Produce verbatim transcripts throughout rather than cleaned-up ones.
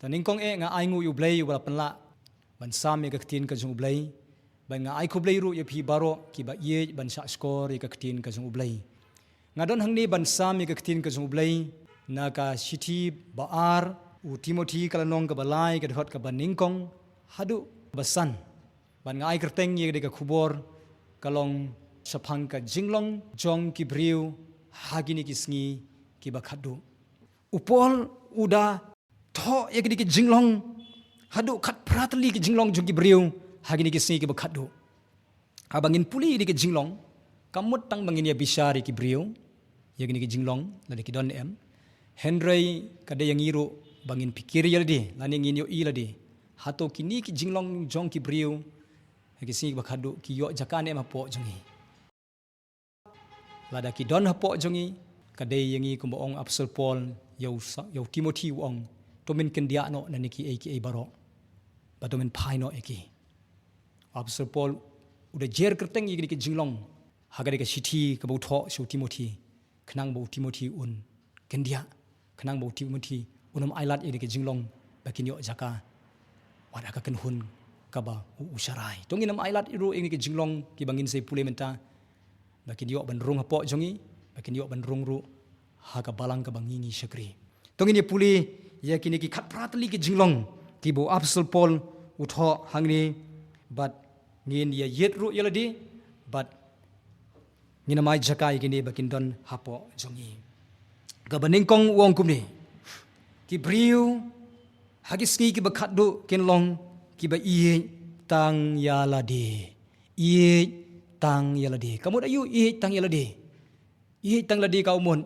Nyngkong eh nga ai nguh ïa U Blei uba la pynlah ban sam ïa ka ktien ka jong U Blei. Bad nga ai khublei ruh ïa phi baroh kiba ïeit ban shah shkor ïa ka ktien ka jong U Blei. Nga don hangne ban sam ïa ka ktien ka jong U Blei na ka shithi ba ar u Timothi, ka lynnong kaba lai, ka dkhot kaba nyngkong haduh ba san. Bad nga ai kyrteng ïa ka khubor ka long shaphang ka jinglong jong ki briew ha kine ki sngi kiba khatduh. U Paul u da thoh ïa kine ki jinglong haduh khatphra tylli ki jinglong jong ki briew ha kine ki sngi kiba khatduh. Haba ngin pule ïa kine ki jinglong, kam mut tang ba ngin ïa bishar ïa ki briew ïa kine ki jinglong lada ki don em. Hynrei ka dei ïa ngi ruh ba ngin pyrkhat ïa lade lane ngin ïohi ïa lade, hato kine ki jinglong jong ki briew ha ki sngi kiba khatduh ki ïoh jaka ne em hapoh jong ngi. Lada ki don hapoh jong ngi, ka dei ïa ngi kumba ong Apostol Paul ïa u Sa-, ïa u Timothi, u ong, to men kyndiah noh na kine kiei kiei baroh, bad to men phai noh ïa ki. U Apostol Paul u da jer kyrteng ïa kine ki jinglong ha kane ka shithi kaba u thoh sha u Timothi, khnang ba u Timothi un kyndiah, khnang ba u Timothi un ym ailad ïa kine ki jinglong ba kin ïoh jaka wat ha ka kynhun kaba u, u sharai. To ngin ym ailad ruh ïa kine ki jinglong kiba ngin sa ïa pule mynta, ba kin ïoh ban rung hapoh jong ngi, ba kin ïoh ban rung ruh ha ka balang kaba ngi ngi shakri. To ngin ïa pule ïa kine ki khatphra tylli ki jinglong kiba u Apostol Paul u thoh hangne, bad ngin ïa ïeit ruh ïa lade, bad ngin ym ai jaka ïa kine ba kin don hapoh jong ngi. Kaba nyngkong u ong kumne: Ki briew ha ki sngi kiba khatduh kin long kiba ïeit tang ïa lade. Ïeit tang ïa lade. Ka mut aïu ïeit tang ïa lade? Ïeit tang ïa lade ka mut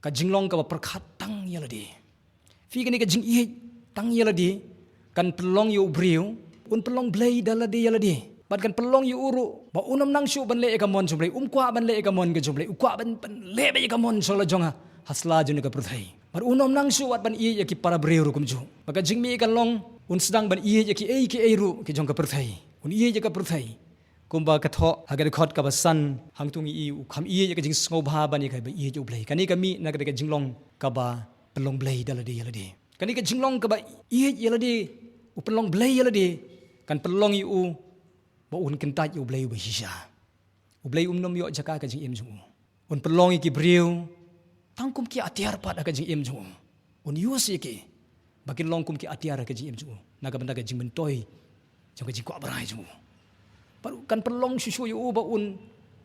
ka jinglong kaba pyrkhat tang ïa lade. Phi, kane ka jingïeit tang ïa lade kan pynlong ïa u briew un pynlong blei da lade ïa lade. Bad kan pynlong ïa u ruh ba un ym nang shuh ban leh ïa ka mon jong u Blei, um kwah ban leh ïa ka mon ka jong u Blei, u kwah ban, ban leh beit ïa ka mon jong la jong ha, ha sla jong ka pyrthei. Bad un ym nang shuh wat ban ïeit ïa ki para briew ruh kumjuh. Bad ka jingmih kan long un sdang ban ïeit ïa kiei kiei ruh ki jong ka pyrthei. Un ïeit ïa ka pyrthei. Kumba ka thoh ha ka dkhot kaba san, hangto ngi i u kham ïeit ïa ka jingsngewbha ban ïa kaba ïeit ïa u Blei. Kane ka mih na ka, ka jinglong kaba pynlong blei da lade ïa lade. Kane ka jinglong kaba ïeit ïa lade, u pynlong blei ïa lade, kan pynlong ïa u ba un kyntait ïa u Blei uba shisha. U Blei um nym ïoh jaka ha ka jingim jong u. Un pynlong ïa ki briew tang kum ki atiar pat ha ka jingim jong u. Un use ïa ki ba kin long kum ki atiar ha ka jingim jong u, na ka bynta ka jingmyntoi jong ka jingkwah brai jong u. Bad kan pynlong shuh shuh ïa u ba un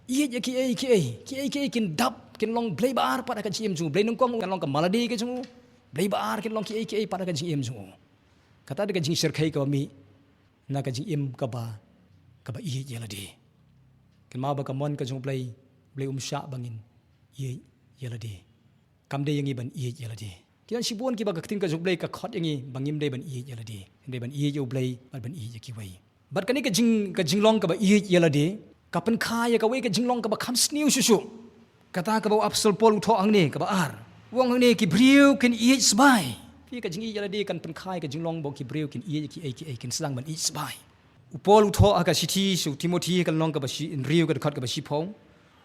ïeit ïa kiei kiei, kiei kiei kin dap, kin long blei ba ar pat ha ka jingim jong u. Blei nyngkong kan long ka malade ka jong u, blei ba ar kin long kiei kiei pat ha ka jingim jong u. Kata dei ka jingshyrkhei kaba mih na ka jingim kaba, kaba ïeit ïa lade. Kynmaw ba ka mon ka jong u Blei, u Blei um shah ba ngin ïeit ïa lade. Kam dei ïa ngi ban ïeit ïa lade. Ki don shibun kiba ka ktien ka jong u Blei ka khot ïa ngi ba ngim dei ban ïeit ïa lade. Ngim dei ban ïeit ïa u Blei bad ban ïeit ïa kiwei. Bad kane ka jing, ka jinglong kaba ïeit ïa lade ka pynkha ïa kawei ka jinglong kaba kham sniew shuh shuh. Kata kaba u Apostol Paul u thoh hangne, kaba ar. U ong hangne, ki briew kin ïeit sbai. Phi, ka jingïeit ïa lade kan pynkha ïa ka jinglong ba ki briew kin ïeit ïa kiei kiei, kin sdang ban ïeit sbai. U Paul u thoh ha ka shithi sha u Timothi, ka lynnong kaba shi, hynriew, ka dkhot kaba shiphew.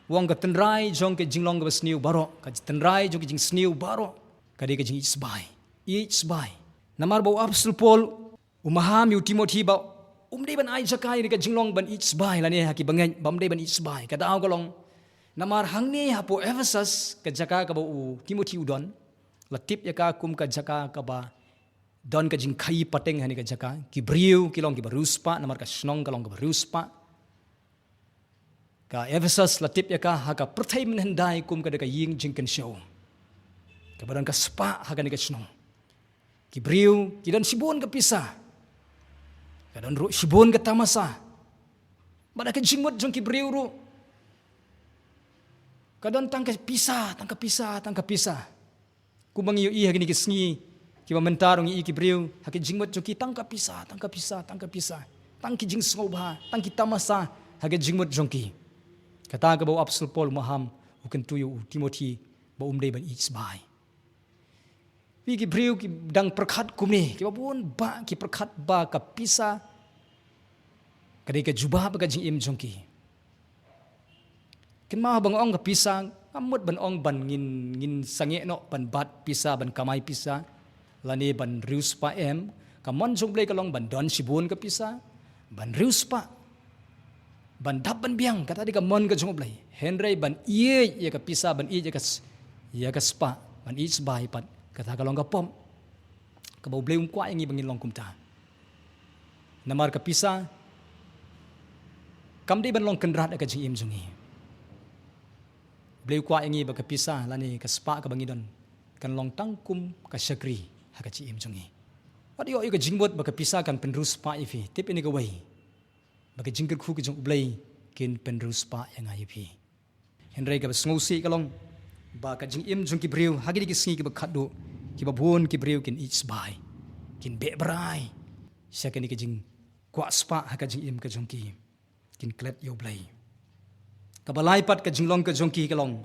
U ong, ka tynrai jong ka jinglong kaba sniew baroh, ka tynrai jong ka jingsniew baroh, ka dei ka jingïeit sbai. Ïeit sbai. Namar ba u Apostol Paul u maham ïa u Timothi ba um dei ban ai jaka ïa ka jinglong ban ïeit sbai lane ha ki bangeit ba um dei ban ïeit sbai. Ka daw ka long namar hangne hapoh Ephesus, ka jaka kaba u Timothi u don, la tip ïa ka kum ka jaka kaba don ka jingkhaii pateng ha kane ka jaka. Ki briew ki long kiba riewspah namar ka shnong ka long kaba riewspah. Ka Ephesus la tip ïa ka ha ka pyrthei mynhyndai kum ka dei ka ïing jingkynshew kaba don ka spah ha kane ka shnong. Ki briew ki don shibun ka pisa, ka don ruh shibun ka tamasa. Bad ha ka jingmut jong ki briew ruh ka don tang ka pisa, tang ka pisa, tang ka pisa. Kumba ngi ïohi ha kine ki sngi kiba mynta ruh ngi i ki briew ha ka jingmut jong ki tang ka pisa, tang ka pisa, tang ka pisa, tang ki jingsngewbha, tang ki tamasa ha ka jingmut jong ki. Kata kaba u Apostol Paul u maham, u kyntu ïa u Timothi ba um dei ban ïeit sbai. Phi, ki briew ki dang pyrkhat kumne, kiba bun bah ki pyrkhat ba ka pisa ka dei ka jubab ha ka jingim jong ki. Kynmaw, ba nga ong ka pisa, ngam mut ban ong ban ngin, ngin sangeh noh ban bat pisa, ban kamai pisa. Lane ban riewspah em, ka mon jong U Blei ka long ban don shibun ka pisa, ban riewspah, ban dap ban biang, kata dei ka mon ka jong U Blei. Hynrei ban ïeit ïa ka pisa, ban ïeit ïa ka s-, ïa ka spah, ban ïeit sbai pat, kata ka long ka pop. Kaba U Blei um kwah ïa ngi ba ngin long kumta. Namar ka pisa kam dei ban long kynrad ha ka jingim jong ngi. U Blei u kwah ïa ngi ba ka pisa lane ka spah kaba ngi don kan long tang kum ka shakri ha ka jingim jong ngi. Wat ïoh ïa ka jingmut ba ka pisa kan pynriewspah ïa phi, tip ïa kane kawei, ba ka jingkyrkhu ka jong U Blei kin pynriewspah ïa nga ïa phi. Hynrei kaba sngewsih ka long ba ka jingim jong ki briew ha kine ki sngi kiba khatduh, kiba bun ki briew kin ïeit sbai, kin beh brai sha kane ka jingkwah spah ha ka jingim ka jong ki, kin klet ïa U Blei. Kaba lai pat ka jinglong ka jong ki ka long,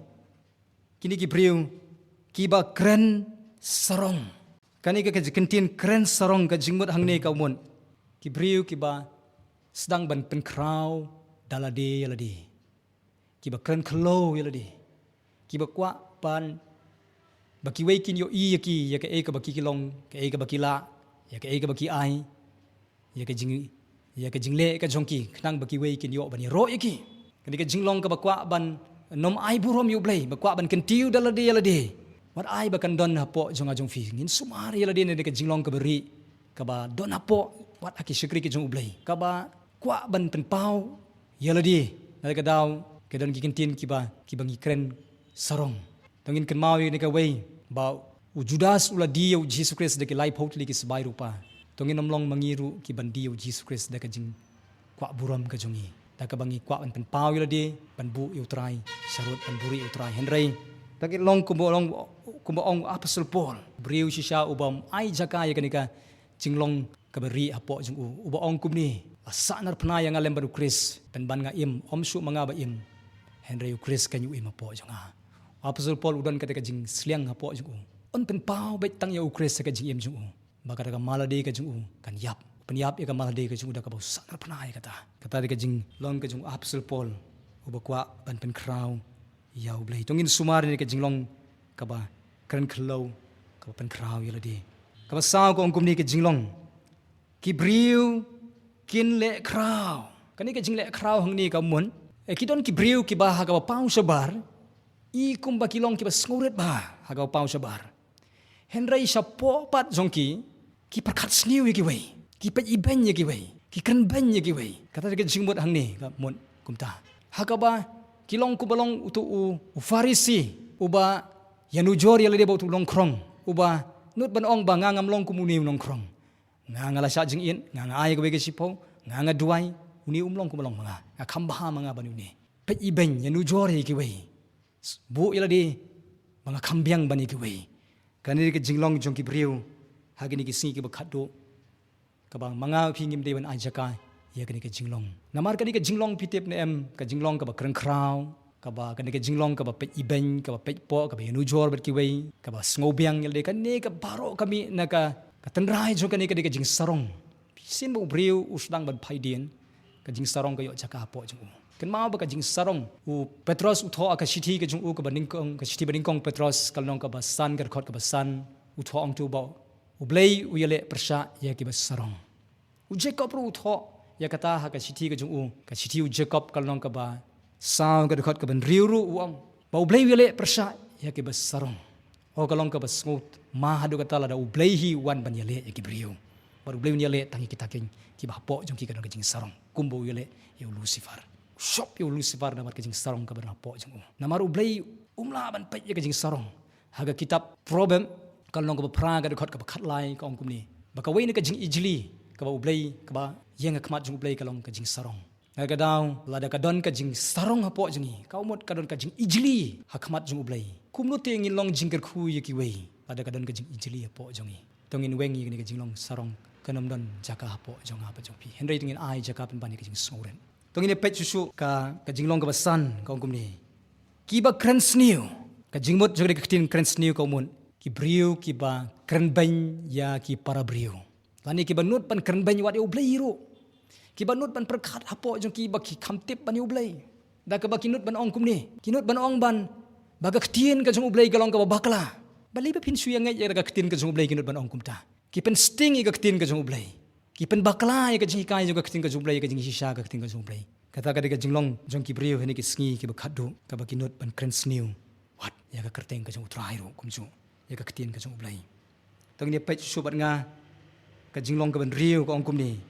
kine ki briew kiba kren sarong. Kane ka, ka kyntien kren sarong ka jingmut hangne ka mut ki briew kiba sdang ban pynkhraw da lade ïa lade, kiba kren khloo ïa lade, kiba kwah ban ba kiwei kin ïohi ïa ki, ïa kaei kaba ki long, kaei kaba ki lah, ïa kaei kaba ki ai, ïa ka jing, ïa ka jingleh ka jong ki, khnang ba kiwei kin ïoh ban ïaroh ïa ki. Kane ka jinglong kaba kwah ban nym ai burom ïa U Blei, ba kwah ban kyntiew da lade ïa lade. Wat ai ba kan don hapoh jong nga jong phi, ngin sumar ïa lade na ka jinglong kaba rieh, kaba don hapoh wat ha ki shakri ki jong U Blei, kaba kwah ban pynpaw ïa lade. Na ka daw ka don ki kyntien kiba, kiba ngi kren sarong. To ngin kynmaw ïa kane kawei, ba u Judas u la die ïa U Jisu Khrist da ki laiphew tylli ki sbai rupa. To ngin nym long ma ngi ruh kiban die ïa U Jisu Khrist da ka jingkwah burom ka jong ngi, da kaba ngi kwah ban pynpaw ïa lade, ban buh ïa U Trai sharud, ban buhrieh ïa U Trai. Hynrei to ngin long kumba long, kumba ong u Apostol Paul, briew shisha uba ym ai jaka ïa kane ka jinglong kaba rieh hapoh jong u, uba ong kumne: La sahnarphna ïa nga lem bad U Khrist, pynban nga im, ym shuh ma nga ba im, hynrei U Khrist kein u im hapoh jong nga. U Apostol Paul u don kata ka jingsliang hapoh jong u, un pynpaw beit tang ïa U Khrist ha ka jingim jong u, ba kata ka malade ka jong u kan ïap. Pynïap ïa ka malade ka jong u da kaba u sahnarphna ïa kata. Kata dei ka jinglong ka jong u Apostol Paul, uba kwah ban pynkhraw ïa U Blei. To ngin sumar ïa ka jinglong kaba kren khloo, kaba pynkhraw ïa lade. Kaba saw ka ong kumne ka jinglong: Ki briew kin leh khraw. Kane ka jingleh khraw hangne ka mut, eh, ki don ki briew kiba ha kaba paw shabar, i kumba ki long kiba sngewrit bha ha kaba paw shabar. Hynrei shapoh pat jong ki, ki pyrkhat sniew ïa kiwei, ki peit ibeiñ ïa kiwei, ki kren beiñ ïa kiwei. Kata dei ka jingmut hangne ka mut kumta. Ha kaba ki long kumba long uto u, u Pharisi, uba ïanujor ïa lade bad uto u nongkhrong, uba nud ban ong ba nga ngam long kum une u nongkhrong. Nga, nga la shah jingit, nga, nga ai kawei ka shiphew, nga, nga duwai, une um long kumba long ma nga, nga kham bha ma nga ban une. Peit ibeiñ, ïanujor ïa kiwei, buh ïa lade ba nga kham biang ban ïa kiwei. Kane ka jinglong jong ki briew ha kine ki sngi kiba khatduh, kaba ma nga phi ngim dei ban ai jaka ïa kane ka jinglong. Namar kane ka jinglong, phi tip ne em, ka jinglong kaba kren khraw, kaba, kane ka jinglong kaba peit ibeiñ, kaba peit poh, kaba ïanujor bad kiwei, kaba sngewbiang ïa lade, kane ka baroh ka mih na ka, ka tynrai jong kane ka dei ka jingsarong. Shisien ba u briew u sdang ban phai dien, ka jingsarong ka ïoh jaka hapoh jong u. Kynmaw ba ka jingsarong, u Petros u thoh ha ka shithi ka jong u kaba nyngkong, ka shithi banyngkong Petros, ka lynnong kaba san, ka dkhot kaba san, u thoh, ong uto ba U Blei u ïaleh pyrshah ïa kiba sarong. U Jakob ruh u thoh ïa kata ha ka shithi ka jong u, ka shithi u Jakob ka lynnong kaba saw, ka dkhot kaba hynriew ruh u ong ba U Blei u ïaleh pyrshah ïa kiba sarong. O, ka long kaba sngewthuh ma haduh katta lada U Blei hi u wan ban ïaleh ïa ki briew. Bad U Blei un ïaleh tang ïa kita kiba hapoh jong ki ka don ka jingsarong, kumba u ïaleh ïa u Lucifer. U shop ïa u Lucifer namar ka jingsarong kaba don hapoh jong u. Namar U Blei um lah ban peit ïa ka jingsarong. Ha ka kitab Proverb, ka lynnong kaba phra, ka dkhot kaba khatlai, ka ong kumne ba kawei na ka jingijli kaba U Blei, kaba ïeng ha khmat jong U Blei ka long ka jingsarong. Na ka daw, lada ka don ka jingsarong hapoh jong ngi, ka mut ka don ka jingijli ha khmat jong U Blei. Kumno te ngin long jingkyrkhu ïa kiwei lada ka don ka jingijli hapoh jong ngi? To ngin weng ïa kane ka jinglong sarong kan ym don jaka hapoh jong nga bad jong phi. Hynrei to ngin ai jaka pynban ïa ka jingsngewrit. To ngin ïa peit shuh shuh ka, ka jinglong kaba san, ka ong kumne: Kiba kren sniew. Ka jingmut jong kane ka ktien kren sniew ka mut ki briew kiba kren beiñ ïa ki para briew. Lane kiba nud ban kren beiñ wat ïa U Blei ruh. Kiba nud ban pyrkhat hapoh jong ki ba ki kham tip ban ïa U Blei. Da kaba ki nud ban ong kumne, ki nud ban ong ban, ba ka ktien ka jong U Blei ka long kaba bakla. Balei ba phin shu ïa ngeit ïa ka ktien ka jong U Blei, ki nud ban ong kumta. Ki pynsting ïa ka ktien ka jong U Blei. Ki pynbakla ïa ka jinghikai jong ka ktien ka jong U Blei, ïa ka jingshisha ka ktien ka jong U Blei. Kata ka dei ka jinglong jong ki briew ha kine ki sngi kiba khatduh, kaba ki nud ban kren sniew wat ïa ka kyrteng ka jong U Trai ruh kumjuh, ïa ka ktien ka jong U Blei. To ngin ïa peit shuh shuh bad nga ka jinglong kaba hynriew, ka ong kumne: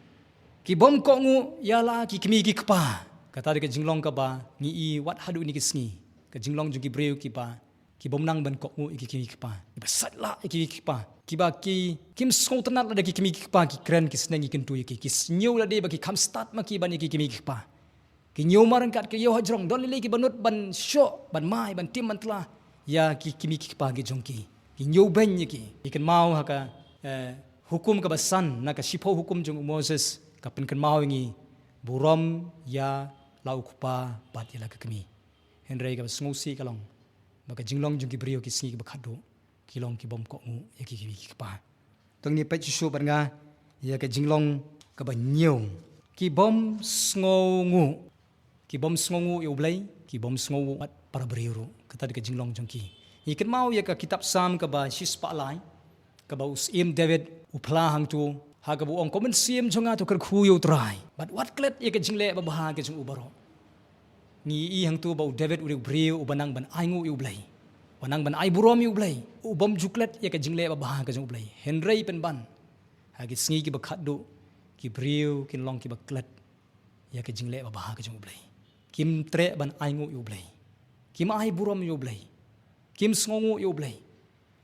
Ki bym kohnguh ïa la ki kmie ki kpa. Kata dei ka jinglong kaba ngi i wat haduh kine ki sngi. Ka jinglong jong ki briew kiba ki bym nang ban kohnguh ïa ki kmie ki kpa, kiba sait lah ïa ki kmie ki kpa, kiba ki, kim sngewtynnad lada ki kmie ki kpa ki kren, ki sneng, ki kyntu ïa ki, ki sniew lade ba ki kham stad ma ki ban ïa ki kmie ki kpa. Ki ñiew marryngkat, ki ïoh hajrong, don lei lei kiba nud ban shoh, ban mai, ban tim, ban tla ïa ki kmie ki kpa ki jong ki. Ki ñiew beiñ ïa ki. Ngi kynmaw ha ka, eh, hukum kaba san na ka shiphew hukum jong u Moses, ka pynkynmaw ïa ngi burom ïa la u kpa bad ïa la ka kmie. Hynrei kaba sngewsih ka long ba ka jinglong jong ki briew ki sngi kiba khatduh ki long ki bym kohnguh ïa ki kmie ki kpa. To ngin ïa peit shuh shuh bad nga ïa ka jinglong kaba hynñiew: Ki bym sngewnguh. Ki bym sngewnguh ïa U Blei, ki bym sngewnguh ïa para briew ruh. Kata dei ka jinglong jong ki. Ngi kynmaw ïa ka kitab Salm kaba shispah lai, kaba u Syiem David u phla hangto, ha kaba u ong: Ko Mynsiem jong nga, to kyrkhu ïa U Trai, bad wat klet ïa ka jingleh babha ka jong u baroh. Ngi i hangto ba u David u dei u briew uba nang ban ainguh ïa U Blei, uba nang ban ai burom ïa U Blei, u bym ju klet ïa ka jingleh babha ka jong U Blei. Hynrei pynban ha ki sngi kiba khatduh, ki briew kin long kiba klet ïa ka jingleh babha ka jong U Blei. Kim treh ban ainguh ïa U Blei. Kim ai burom ïa U Blei. Kim sngewnguh ïa U Blei.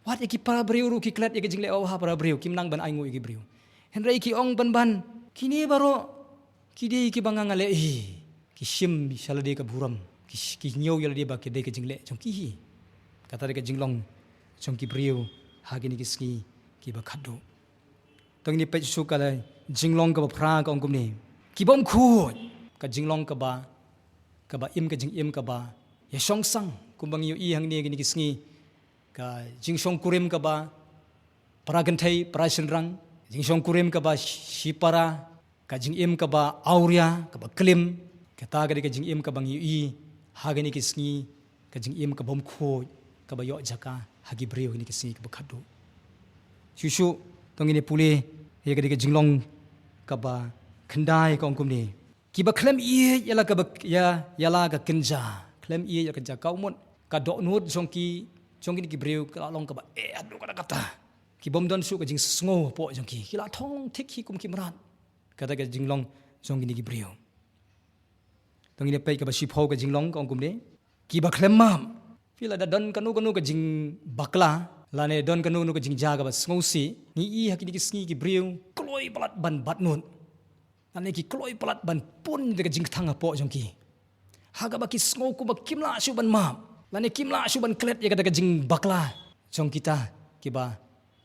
Wat ïa ki para briew ruh ki klet ïa ka jingleh babha para briew, kim nang ban ainguh ïa ki briew. Hynrei ki ong pynban, kine baroh ki dei kiba nga nga leh hi. Ki shim sha lade ka burom, ki sh-, ki ñiew ïa lade ba ki dei ka jingleh jong ki hi. Kata dei ka jinglong jong ki briew ha kine ki sngi kiba khatduh. To ngin ïa peit shuh shuh ka la jinglong kaba phra, ka ong kumne: Ki bym khuid. Ka jinglong kaba, kaba im, ka jingim kaba ïa shong sang, kumba ngi ïohi hangne kine ki sngi, ka jingshongkurim kaba para kynthei para shynrang, jingshongkurim kaba shipara, ka jingim kaba awria, kaba klim. Kata ka dei ka jingim kaba ngi ïohi ha kine ki sngi, ka jingim ka bym khuid kaba ïoh jaka ha ki briew ha kine ki sngi kiba khatduh. Shuh shuh, to ngin ïa pule ïa ka dei ka jinglong kaba khyndai, ka ong kumne: Kiba khlem ïeit ïa la kaba, ïa, ïa la ka kynja. Khlem ïeit ïa la ka kynja, ka mut ka dohnud jong ki, jong kine ki briew ka la long kaba eh haduh katta katta. Ki bym don shuh ka jingsngew hapoh jong ki. Ki la thong thik hi kum ki mrad. Kata ka jinglong jong kine ki briew. To ngin ïa peit kaba shiphew ka jinglong, ka ong kumne: Kiba khlem map. Phi, lada don kano kano ka jingbakla, lane don kano kano ka jingjia kaba sngewsih, ngi i ha kine ki sngi ki briew kloi palat ban batnud, lane ki kloi palat ban pun ïa ka jingkthang hapoh jong ki, ha kaba ki sngew kumba kim lah shuh ban map, lane kim lah shuh ban klet ïa kata ka jingbakla jong kita kiba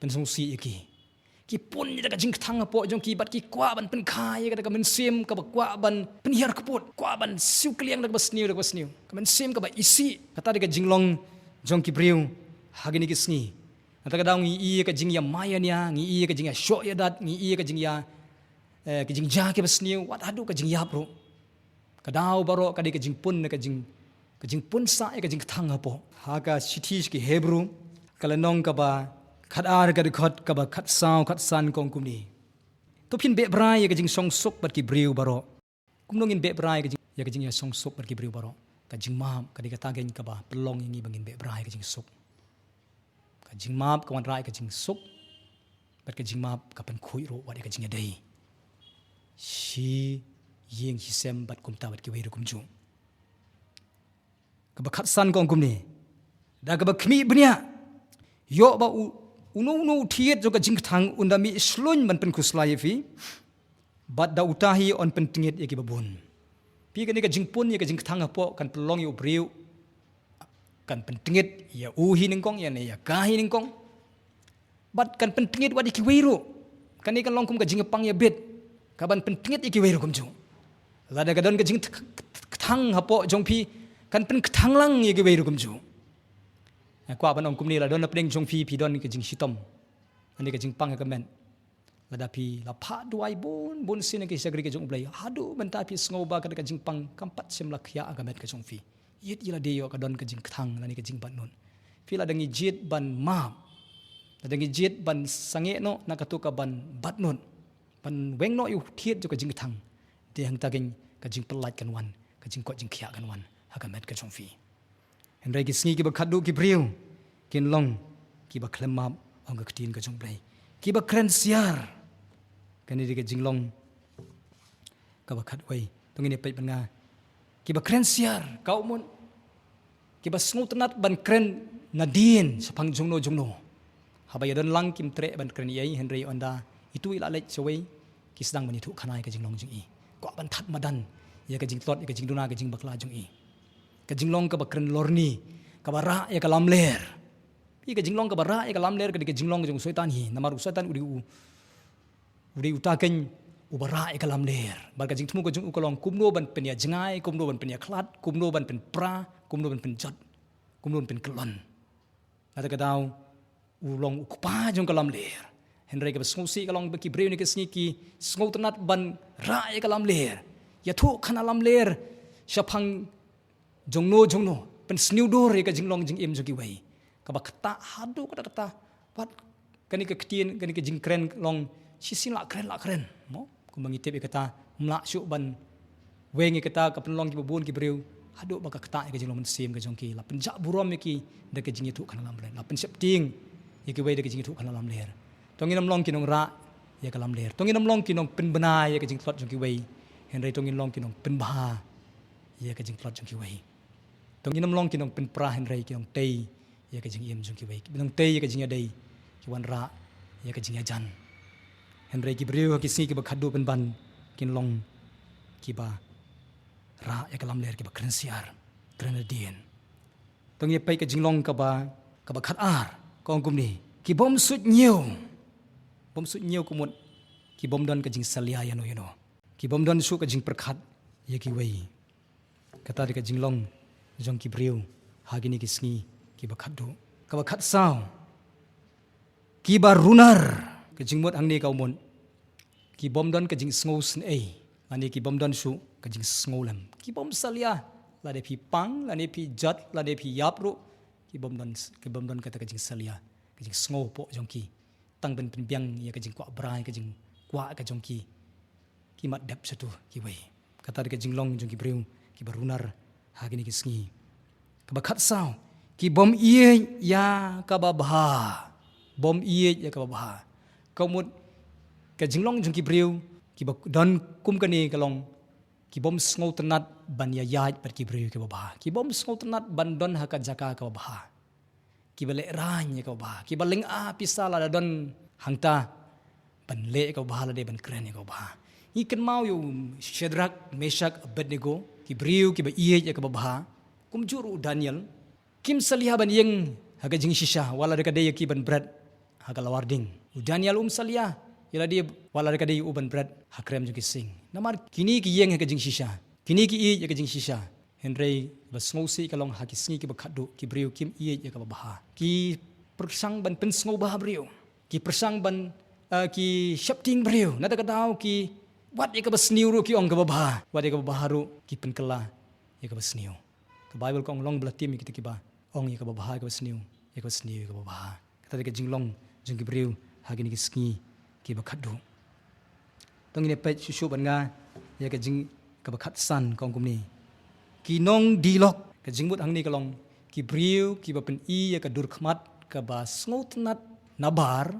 pynsngewsih ïa ki. Ki pun ïa ka jingkthang hapoh jong ki bad ki kwah ban pynkha ïa kata ka mynsiem kaba kwah ban pynhiar kput, kwah ban siew kylliang da kaba sniew, da kaba sniew, ka mynsiem kaba isih. Kata dei ka jinglong jong ki briew ha kine ki sngi. Kata ka daw ngi i ïa ka jingïamai ïania, ngi i ïa ka jingïashoh ïadat, ngi i ïa ka jingïa, eh, ka jingjia kiba sniew, wat haduh ka jingïap ruh. Ka daw baroh ka dei ka jingpun, ka jing, ka jingpun sah ïa ka jingkthang hapoh. Ha ka shithi sha ki Hebru, ka lynnong kaba khatar, ka dkhot kaba khatsaw khatsan, ka ong kumne: To phin beh brai ïa ka jingshongsuk bad ki briew baroh. Kumno ngin beh brai ïa ka jing, ïa ka jingïashongsuk bad ki briew baroh? Ka jingmap ka dei kata ka kaba pynlong ïa ngi ba ngin beh brai ïa ka jingsuk. Ka jingmap ka wanrah ïa ka jingsuk, bad ka jingmap ka pynkhuid ruh wat ïa ka jingïadei shi ïing shi sem bad kumta bad kiwei ruh kumjuh. Kaba khatsan ka ong kumne: Da kaba khmih bniah, ïoh ba u, uno uno u thied jong ka jingkthang un da mih shlun ban pynkhuslai ïa phi, bad da uta hi yn pyntngit ïa kiba bun. Phi, kane ka jingpun ïa ka jingkthang hapoh kan pynlong ïa u briew kan pyntngit ïa u hi nyngkong, ïa ne ïa ka hi nyngkong. Bad kan pyntngit wat ïa kiwei ruh. Kane kan long kum ka jingpang ïa bit kaban pyntngit ïa kiwei ruh kumjuh. Lada ka don ka jingkthang hapoh jong phi, kan pynkthang lang ïa kiwei ruh kumjuh. Nga kwah ban ong kumne, la don na pdeng jong phi, phi don ka jingshitom, kane ka jingpang ïa ka met. Lada phi la phah duwai bun bun sien ha ki shakri ka jong U Blei, haduh mynta phi sngew ba ka, ka jingpang kam pat shym la khiah ha ka met ka jong phi. Ïeit ïa lade ïoh ka don ka jingkthang lane ka jingbatnud. Phi, lada ngi jied ban map, Lada ngi jied ban sangeh noh, na katu ka ban bat nud, ban weng noh ïa u thied jong ka jingkthang, te hangta ka jingpyllait kan wan, ka jingkoit jingkhiah kan wan ha ka met ka jong phi. Hynrei ki sngi kiba khatduh ki briew kin long kiba khlem map, ong ka ktien ka jong U Blei, kiba kren siar. Kane dei ka jinglong kaba khatwei. To ngin ïa peit bad nga. Kiba kren siar, ka mut kiba sngewtynnat ban kren nadien shaphang jongno jongno. Haba ïa don lang kim treh ban kren ei ei, hynrei ynda itu i la leit shawei, ki sdang ban ïathuh khana ïa ka jinglong jong i. Kwah ban thad madan ïa ka jingtlot, ïa ka jingduna, ka jingbakla jong i. Ka jinglong kaba kren lorni, kaba rah ïa ka lamler. Ïa ka jinglong kaba rah ïa ka lamler ka dei ka jinglong jong u Soitan hi, namar u Soitan u dei u u dei uta keiñ uba rah ïa ka lamler. Bad ka jingthmu ka jong u ka long kumno ban pynïajngai, kumno ban pynïakhlad, kumno ban pynpra, kumno ban pynjot, kumno ban pynkyllon. Nangta ka daw u long u kpa jong ka lamler. Hynrei kaba sngewsih ka long ba ki briew kine ki sngi ki sngewtynnat ban rah ïa ka lamler, ïathuh khana lamler shaphang jongno jongno, pynsniew dur ïa ka jinglong jingim jong kiwei. Kaba ktah haduh katta katta. Wat kane ka ktien, kane ka jingkren long shisien la kren, la kren, mo? Kumba ngi tip ïa kata, ym lah shuh ban weng ïa kata, ka pynlong kiba bun ki briew haduh ba ka ktah ïa ka jinglong mynsiem ka jong ki. La pynjah burom ïa ki da ka jingïathuh khana lamler, la pynsheptieng ïa kiwei da ka jingïathuh khana lamler. To ngin ym long ki nongrah ïa ka lamler, to ngin ym long ki nongpynbna ïa ka jingtlot jong kiwei, hynrei to ngin long ki nongpynbha ïa ka jingtlot jong kiwei. To ngin ym long ki nongpynpra, hynrei ki nongtei ïa ka jingim jong kiwei, ki nongtei ïa ka jingïadei, ki wanrah ïa ka jingïajan. Hynrei ki briew ha ki sngi kiba khatduh pynban kin long kiba rah ïa ka lamler, kiba kren siar, kren nadien. To ngin ïa peit ka jinglong kaba, kaba khatar, ka ong kumne: ki bym suidñiew. Bym suidñiew ka mut ki bym don ka jingsalia ïano ïano, ki bym don shuh ka jingpyrkhat ïa kiwei. Kata dei ka jinglong jong ki briew ha kine ki sngi kiba khatduh. Kaba khatsaw, kiba runar. Ka jingmut hangne ka mut ki bym don ka jingsngewsynei, lane ki bym don shuh ka jingsngewlem. Ki bym salia, lada phi pang, lada phi jot, lada phi ïap ruh, ki bym don, ki bym don kata ka jingsalia, ka jingsngew hapoh jong ki. Tang ban pynbiang ïa ka jingkwah brai, ka jingkwah ka jong ki, ki mat dep shatu kiwei. Kata dei ka jinglong jong ki briew kiba runar ha kine ki sngi. Kaba khatsaw, ki bym ïeit ïa kaba bha. Bym ïeit ïa kaba bha. Ka mut ka jinglong jong ki briew kiba don kum kane ka long ki bym sngewtynnat ban ïaid bad ki briew kiba bha. Ki bym sngewtynnat ban don ha ka jaka kaba bha. Kiba lehraiñ ïa kaba bha, kiba lynga pisa lada don hangta ban leh ïa kaba bha, lada ban kren ïa kaba bha. Ngi kynmaw ïa u Shadrak, Meshak, Abednego, ki briew kiba ïeit ïa kaba bha. Kumjuh ruh u Daniel, kim salia ban ïeng ha ka jingshisha, wat lada ka dei ïa ki ban bret ha ka lawar ding. U Daniel um salia ïa lade, wat lada ka dei ïa u ban bret ha krem jong ki sing. Namar kine ki ïeng ha ka jingshisha, kine ki ïeit ïa ka jingshisha. Hynrei ba sngewsih ka long ha ki sngi kiba khatduh, ki briew kim ïeit ïa kaba bha. Ki pyrshang ban pynsngewbha briew. Ki pyrshang ban, eh, ki sheptieng briew. Nangta ka daw ki, wat ïa kaba sniew ruh ki ong kaba bha. Wat ïa kaba bha ruh ki pynkylla ïa kaba sniew. Ka Baibl ka ong, long ba la tim ïa kita kiba ong ïa kaba bha ïa kaba sniew, ïa kaba sniew ïa kaba bha. Kata dei ka jinglong jong ki briew ha kine ki sngi kiba khatduh. To ngin ïa peit shuh shuh bad nga ïa ka jing, kaba khatsan, ka ong kumne: ki nongdih lok. Ka jingmut hangne ka long ki briew kiba pyni ïa ka dur khmat kaba sngewtynnat nabar,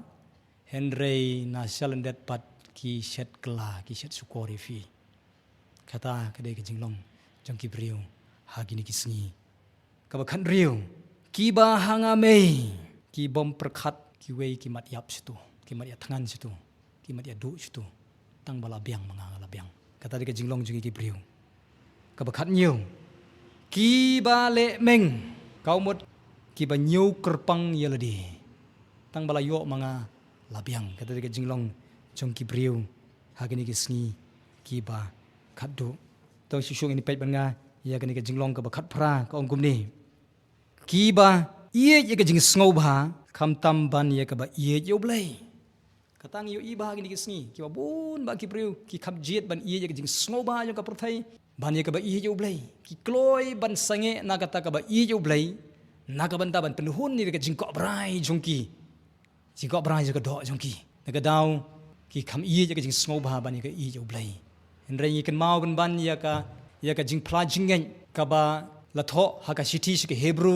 hynrei na shalyndet pat ki shet kylla, ki shet shukor ïa phi. Kata ka dei ka jinglong jong ki briew ha kine ki sngi. Kaba khathynriew, kiba hanga mei, ki bym pyrkhat kiwei, ki mat ïap shatu, ki mat ïathngan shatu, ki mat ïaduh shatu. Tang ba la biang ma nga, nga la biang. Kata dei ka jinglong jong ki briew. Kaba khathynñiew, kiba leh meng, ka mut kiba ñiew kyrpang ïa lade. Tang ba la ïoh ma nga la biang. Kata dei ka jinglong jong ki briew ha kine ki sngi kiba khatduh. To shisha ngin peit bad nga ïa kane ka jinglong kaba khatphra, ka ong kumne: kiba ïeit ïa ka jingsngewbha khamtam ban ïa kaba ïeit ïa U Blei. Kata ngi ïohi ba ha kine ki sngi kiba bun ba ki briew ki kham jied ban ïeit ïa ka jingsngewbha jong ka pyrthei ban ïa kaba ïeit ïa U Blei. Ki kloi ban sangeh na kata kaba ïeit ïa U Blei na ka bynta ban pynhun ïa ka jingkob rai jong ki. jingkwah brai ïa ka doh jong ki. Na ka daw ki kham ïeit ïa ka jingsngewbha ban ïa ka ïeit ïa U Blei. Hynrei ngi kynmaw pynban ïa ka, ïa ka jingphla jingngeit kaba la thoh ha ka shithi sha ki Hebru,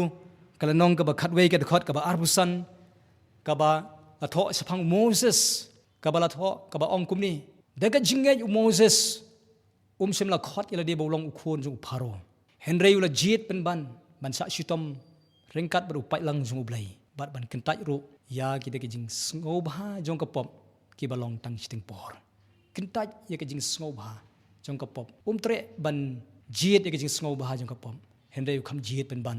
ka lynnong kaba khatwei, ka dkhot kaba arphew san, kaba la thoh shaphang u Moses, kaba la thoh, kaba ong kumne: Da ka jingngeit u Moses um shym la khot ïa lade ba u long u khun jong u Pharaoh. Hynrei u la jied pynban ban shah shitom ryngkat bad u paidlang jong U Blei, bad ban kyntait ruh ïa kita ki jingsngewbha jong ka pop kiba long tang shiteng por. Kyntait ïa ka jingsngewbha jong ka pop. Um treh ban jied ïa ka jingsngewbha jong ka pop, hynrei u kham jied pynban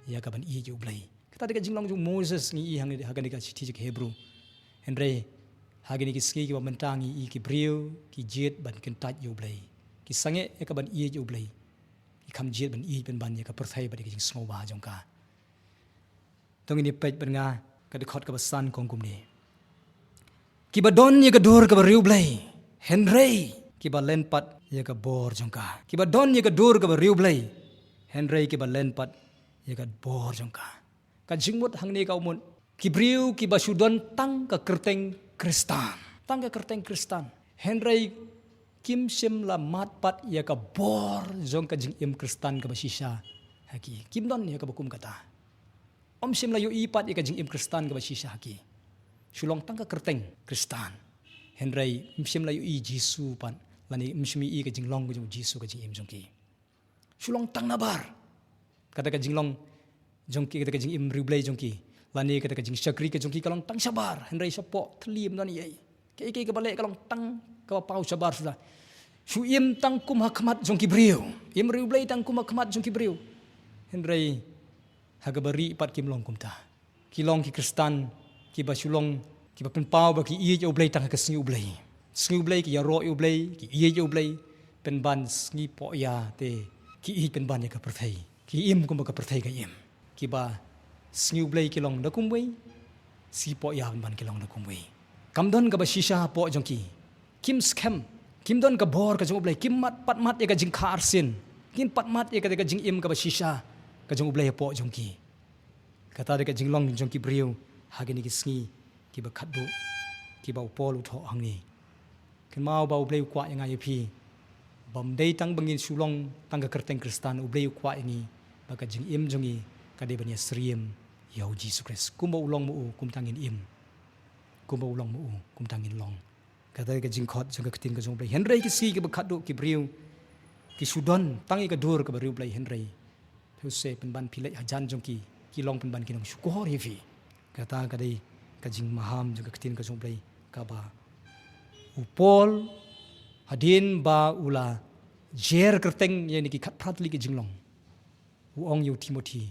ïa ka ban ïeit ïa U Blei. Kata dei ka jinglong jong u Moses ngi i hangne ha kane ka shithi jong ki Hebru. Hynrei ha kine ki sngi kiba mynta ngi i ki briew ki jied ban kyntait ïa U Blei. Ki sangeh ïa ka ban ïeit ïa U Blei. Ki kham jied ban ïeit pynban ïa ka pyrthei bad ïa ka jingsngewbha jong ka. To ngin ïa peit bad nga ka dkhot kaba san, ka ong kumne: Kiba don ïa ka dur kaba riewblei, hynrei kiba len pat ïa ka bor jong ka. Kiba don ïa ka dur kaba riewblei, hynrei kiba len pat ïa ka bor jong ka. Ka jingmut hangne ka mut ki briew kiba shu don tang ka kyrteng Khristan, tang ka kyrteng Khristan, hynrei kim shym la mad pat ïa ka bor jong ka jingim Khristan kaba shisha ha ki. Kim don ïa kaba kum kata. Ym shym la ïohi pat ïa ka jingim Khristan kaba shisha ha ki. Shu long tang ka kyrteng Khristan, hynrei ym shym la ïohi Jisu pat, lane ym shym ïohi ka jinglong ka jong Jisu ha ka jingim jong ki. Shu long tang nabar. Kata ka jinglong jong ki, kata ka jingim riewblei jong ki, lane kata ka jingshakri ka jong ki ka long tang shabar, hynrei shapoh thylli ym don ei ei. Kaei kaei kaba leh ka long tang kaba paw shabar suda. Shu im tang kum ha khmat jong ki briew. Im riewblei tang kum ha khmat jong ki briew. Hynrei ha kaba rieh pat kim long kumta. Ki long ki Khristan kiba shu long kiba pynpaw ba ki ïeit ïa U Blei tang ha ka sngi U Blei. Sngi U Blei ki ïaroh ïa U Blei, ki ïeit ïa U Blei. Pynban sngi poh ïa te ki ïeit pynban ïa ka pyrthei. Ki im kumba ka pyrthei ka im. Kiba sngi U Blei ki long da kumwei, sngi poh ïa pynban ki long da kumwei. Kam don kaba shisha hapoh jong ki. Kim skhem. Kim don ka bor ka jong U Blei. Kim mad, pat mad ïa ka jingkha arsien. Kim pat mad ïa ka, ka jingim kaba shisha ka jong U Blei hapoh jong ki. Kata dei ka jinglong jong ki briew ha kine ki sngi kiba khatduh, kiba u Paul u thoh hangne. Kynmaw ba U Blei u kwah ïa nga ïa phi, bym dei tang ba ngin shu long tang ka kyrteng Khristan. U Blei u kwah ïa ngi ba ka jingim jong ngi ka dei ban ïasyriem ïa U Jisu Khrist. Kumba u long ma u, kumta ngin im. Kumba u long ma u, kumta ngin long. Kata ka jingkhot jong ka ktien ka jong U Blei. Hynrei ki sngi kiba khatduh ki briew ki shu don tang ïa ka dur kaba riewblei, hynrei phi u se pynban phi leit hajan jong ki, ki long pynban ki nongshukor ïa phi. Kata ka dei ka jingmaham jong ka ktien ka jong U Blei kaba u Paul, hadien ba u la jer kyrteng ïa kine ki khatphra tylli ki jinglong, u ong ïa u Timothi,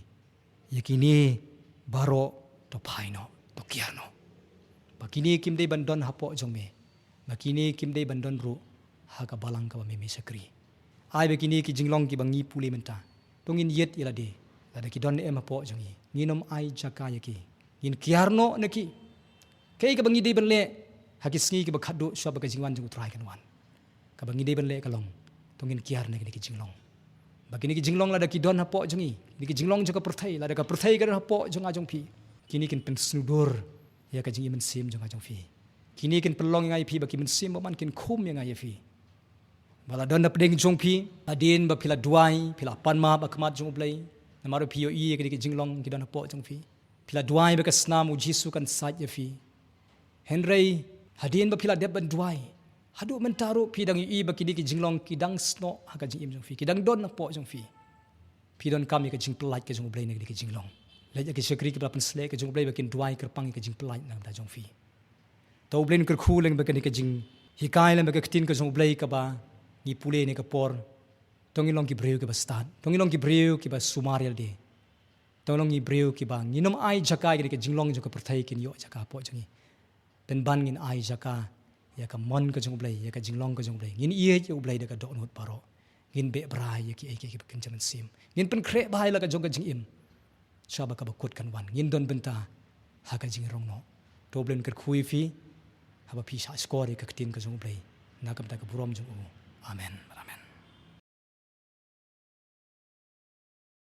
ïa kine baroh to phai noh, to kiar noh. Ba kine kim dei ban don hapoh jong me. Ba kine kim dei ban don ruh ha ka balang kaba me me shakri. Ai ba kine ki jinglong kiba ngi pule mynta, to ngin ïeit ïa lade. Lada ki don ne em hapoh jong ngi, ngin ym ai jaka ïa ki. Ngin kiar noh na ki. Kaei kaba ngi dei ban leh ha ki sngi kiba khatduh shuwa ba ka jingwan jong U Trai kan wan, kaba ngi dei ban leh ka long, to ngin kiar na kine ki jinglong. Ba kine ki jinglong lada ki don hapoh jong ngi, kine ki jinglong jong ka pyrthei, lada ka pyrthei ka don hapoh jong nga jong phi, kine kin pynsngewdur ïa ka jingim mynsiem jong nga jong phi. Kine kin pynlong ïa nga ïa phi ba ki mynsiem bymman kin khum ïa nga ïa phi. Ba la don na pdeng jong phi, hadien ba phi la duwai, phi la pan map ha khmat jong U Blei, namar ba phi ïohi ïa kine ki jinglong ki don hapoh jong phi. Phi la duwai ba ka snam U Jisu kan sait ïa phi. Hynrei hadien ba phi la dep ban duwai, haduh mynta ruh phi dang ïohi ba kine ki jinglong ki dang snoh ha ka jingim jong phi, ki dang don hapoh jong phi. Phi donkam ïa ka jingpyllait ka jong U Blei na kine ki jinglong. Leit ïa ki shakri kiba la pynshlur ka jong U Blei ba kin duwai kyrpang ïa ka jingpyllait na ka bynta jong phi. To U Blei un kyrkhu lyngba kane ka jinghikai lyngba ka ktien ka jong U Blei kaba ngi pule ne ka por. To ngin long ki briew kiba stad. To ngin long ki briew kiba sumar ïa lade. To ngin long ki briew kiba ngin ym ai jaka ïa kane ka jinglong jong ka pyrthei kin ïoh jaka hapoh jong ngi. Pynban ngin ai jaka ïa ka mon ka jong U Blei, ïa ka jinglong ka jong U Blei. Ngin ïeit ïa U Blei da ka dohnud baroh. Ngin beh brai ïa kiei kiei kiba kynja mynsiem. Ngin pynkhreh bha ïa la ka jong ka jingim. Shuwa ba kaba kut kan wan, ngin don bynta ha ka jingrong noh. To U Blei un kyrkhu ïa phi haba phi shah shkor ïa ka ktien ka jong U Blei, na ka bynta ka burom jong u. Amen.